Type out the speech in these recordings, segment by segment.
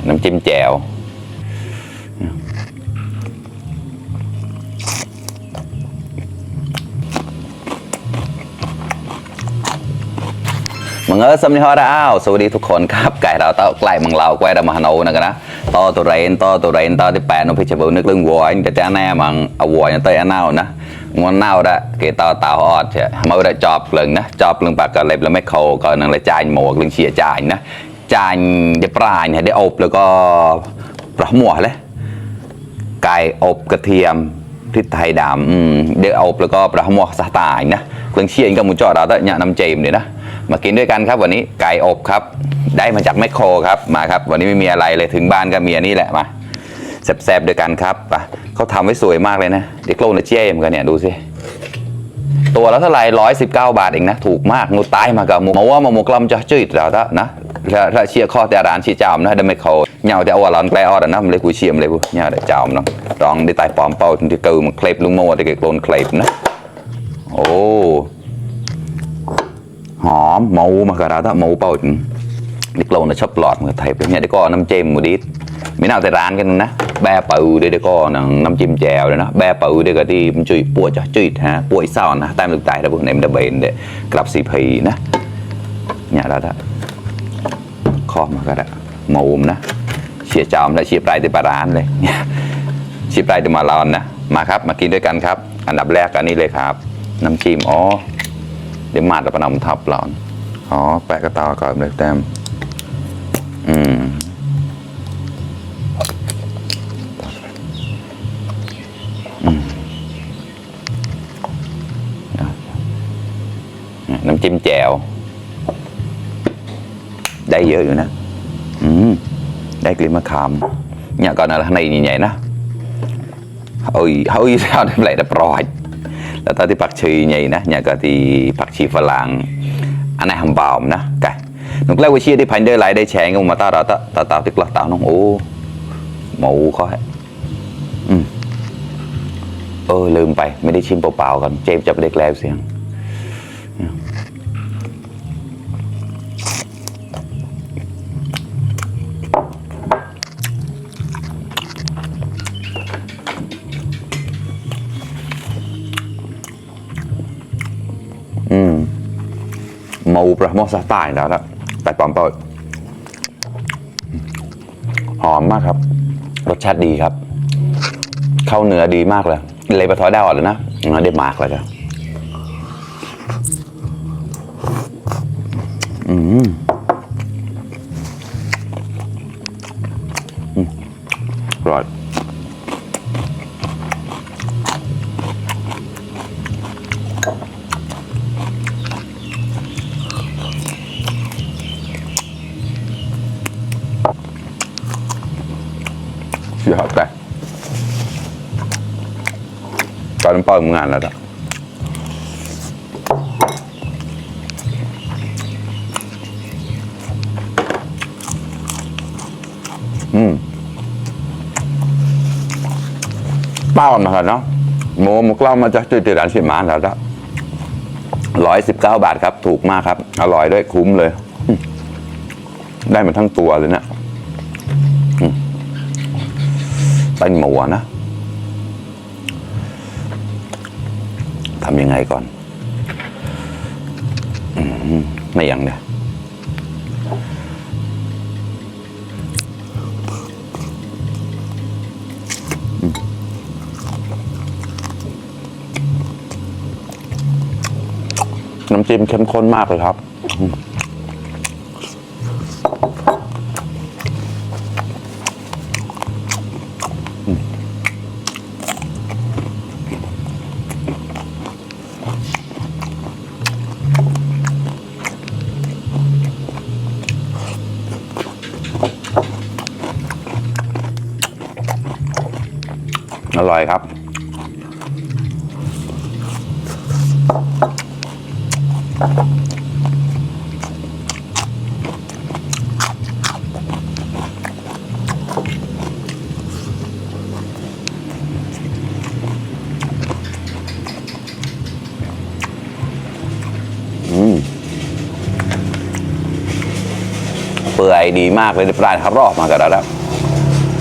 น้ำจิ้มแจ่วมังสำนีฮอดอ้าวสวัสดีทุกคนครับไก่เราเต้าไก่มังเราไก่เรามาหนูนะกันนะต่อตัวเรนต่อที่แปดนพิจารณานึกเรื่องวัวแต่จ้าแน่มังเอาวัวอย่างเตยเน่านะงอนเน่าได้เกี่ยต่อออดใช่มาได้จอบเลยนะจอบเรื่องปากกระเล็บแล้วไม่เขาก็นั่งเลยจ่ายหมวกเรื่องเชียจ่ายนะจ่ายได้ปลายเนี่ยได้อบแล้วก็ปลาหมวกเลยไก่อบกระเทียมพริกไทยดำได้อบแล้วก็ปลาหมวกสไตล์นะเรื่องเชียกับหมูจอเราต้องเนี่ยน้ำเจมเลยนะมากินด้วยกันครับวันนี้ไก่อบครับได้มาจากแมคโครครับมาครับวันนี้ไม่มีอะไรเลยถึงบ้านก็มีอันนี้แหละมาแซ่บๆด้วยกันครับเขาทำไว้สวยมากเลยนะเด็กโลนเจี๊ยมกันเนี่ยดูสิตัวละเท่าไหร่119 บาทเองนะถูกมากงูตายมากับหมูว่าหมูกลำจะจืดแล้วนะถ้าเชียร์ข้อแต่ร้านชีจามนะได้ไม่เขาเงาแต่เอาหลอนแกลอดนะมันเลยกุยเชียมเลยกูเงาแต่จามเนาะรองได้ตายปอมเป่าที่เกิดมันเคลปลุงโม่ได้เกิดโกลนเคลปนะโอ้หอมหมูมากระดาษหมูเป่าเด็กโลนชอบหลอดมือไทยเป็นเนี่ยเด็กก็น้ำเจมมือดิไม่น่าแต่ร้านกันนะแบะเป่าเด็กก็น้ำจิ้มแจ่วเลยนะแบะเป่าเด็กก็ที่มันจุยปวดจะจุยฮะปวดเศร้านะตามตึกใจแล้วพวกนี้มันจะเบนเด็กกลับสีพีนะเนี่ยแล้วนะคอมากระดาษหมูนะเชียร์จอมและเชียร์ปลายที่ปลาร้านเลยเชียร์ปลายที่มาลอนนะมาครับมากินด้วยกันครับอันดับแรกอันนี้เลยครับน้ำจิ้มอ๋อเดี๋ยวมาดแล้วปนำทับหลอนอ๋อแปะกระตาก่อนเลยแต้มน้ำจิ้มแจ่วได้เยอะอยู่นะได้กลิ่นมะขามเนี่ยก่อนอะไรในใหญ่ๆนะเฮ้ยsao đem lại đập roiแล้วตอนที่ผักชีใหญ่นะเนี่ยก็ที่ผักชีฝรั่งอันไหนหอมเบานะไก่นุกเล่าวิเชียที่พันเดอร์ไลได้แชร์กันมาตาเราตาที่กลักตาน้องโอ้หมูเขาให้ลืมไปไม่ได้ชิมเปล่าๆกันเจมจับเด็กแล้วเสียงหมูปลาหม้อสไตล์แล้วนะแต่ปอมเปิดหอมมากครับรสชาติดีครับเข้าเนื้อดีมากเลยเลยปลาทอดได้อ่อนเลยนะได้มากเลยจ้ะอร่อยเยอะแต่ตอนนั้นเปิดงานแล้วจ้ะเป้ามาเนาะหมูกล้องมาจากจุดร้านชิมานแล้วจ้ะ119 บาทครับถูกมากครับอร่อยด้วยคุ้มเลยได้มาทั้งตัวเลยนะเป็นหมูนะทำยังไงก่อนไม่ยังเนี่ยน้ำจิ้มเข้มข้นมากเลยครับอร่อยครับเปื่อย ดีมากเลยปลายเขารอบมากันแล้ว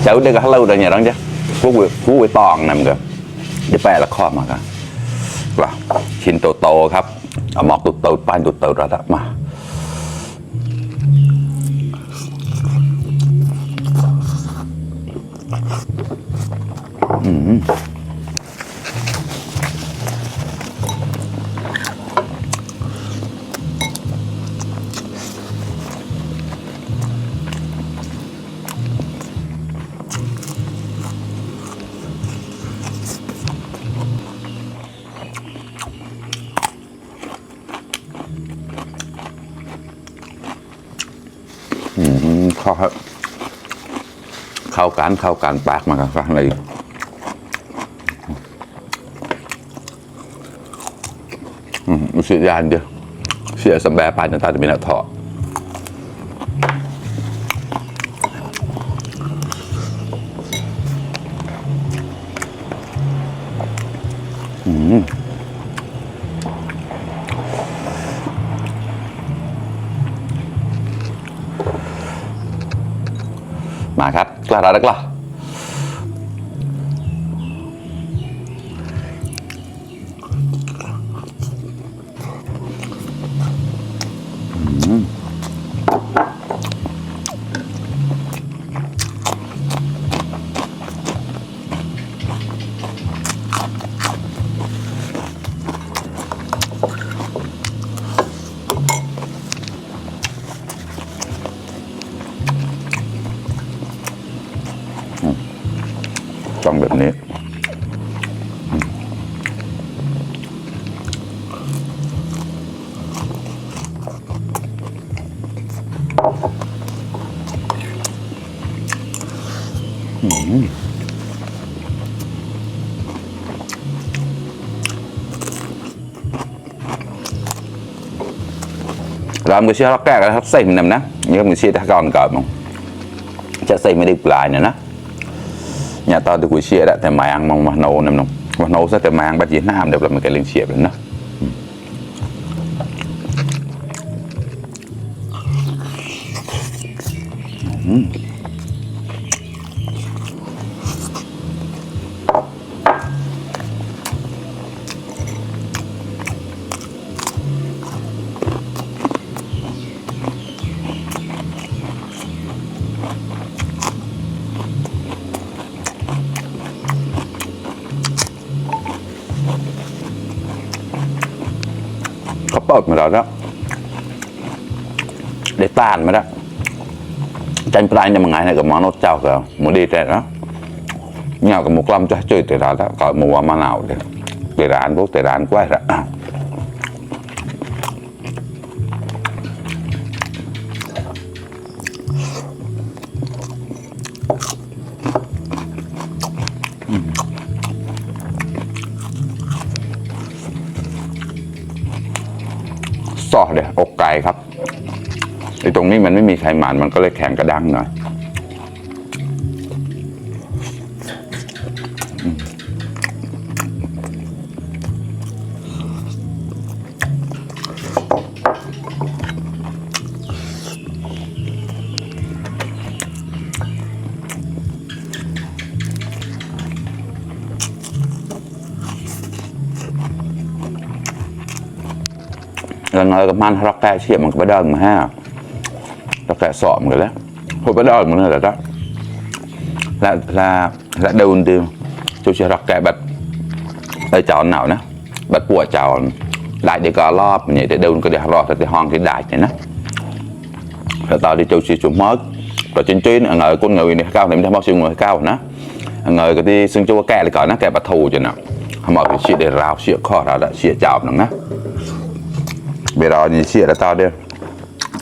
เจ้าเด็กเขาเล่าได้ยังไงจ๊ะพวกตองนั่นก็ได้แปลละข้อมากันว่าชิ้นโตๆครับเอาหมอกโตๆป้านโตๆแล้วมาเข้ากันปากมากันฟังเลยมันเสียยานเดียวเสียสมแบบปานจนตาจะมีหน้าถอดมาครับกล้ารักล่ะต้องแบบนี้làm người xe lắc kẹt là hấp xay mình nằm ná như người xe đã còn cỡ không chắc xay mới được lại nữa ná nhà tao thì người xe đãแต่mà ăn mà nấu nằm nông mà nấu sẽแต่mà ăn bắt Việt Nam được là mình cái liên xếp rồi náเขาเปิดมาแล้วนะได้ต้านมาแล้วจันปลายเนี่ยมันไงเนี่ยกับมอนเจ้ากับหมูดีแต่แล้วเงากับหมูกล้ำจะช่วยแต่ร้านแล้วก็หมูมะนาวเลยแต่ร้านพวกแต่ร้านกล้วยละซอสเลยอกไก่ครับไอ้ตรงนี้มันไม่มีไขมันมันก็เลยแข็งกระด้างหน่อยแล้วเงยกับมันรักแกเชี่ยมันก็ไปเดินมาฮะรักแกสอบกันแล้วพอไปเดินมันเลยแล้วและเดินดูchú sẽรักแกแบบไอ้จอนnàoนะแบบปวดจอนđại để có lọp nhảy để đâu có để lọp thì hòn thì đại này nèแล้วตอนที่chú sẽ chụp mất rồi trên trên ở ngồi con người này cao thì mình thấy bao nhiêu người cao nữa ngồi cái đi xưng chú kẹ lại còn nó kẹ bạch thù cho nè họ thì chia để rào chia kho rào đã chia chảo nè bây giờ như chia đã to đi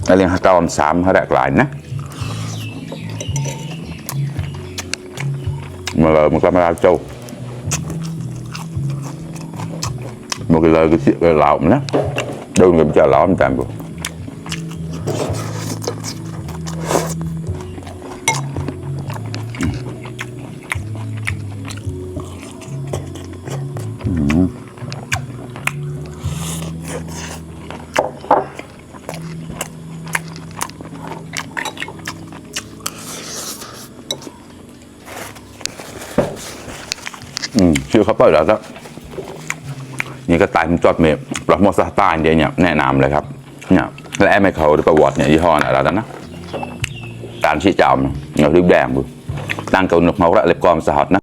đây là con sám hơi đẹp lại nè mà lời một camera châu một cái lời cái chuyện về lào nữa đâu người chờ láo tạm được ชื่อเขาเปิดแล้วก็นี่ก็ตายมันจอดเมย์ปลอกมอสตาร์เดียเนี่ยแนะนำเลยครับเนี่ยและแอมไมเคิลประวัติเนี่ยยี่ห้ออะไรแล้วนะการชี้จำเนี่ยรีบแดงบุตั้งเกาหนกเมาละเล็บกอมสหัสนะ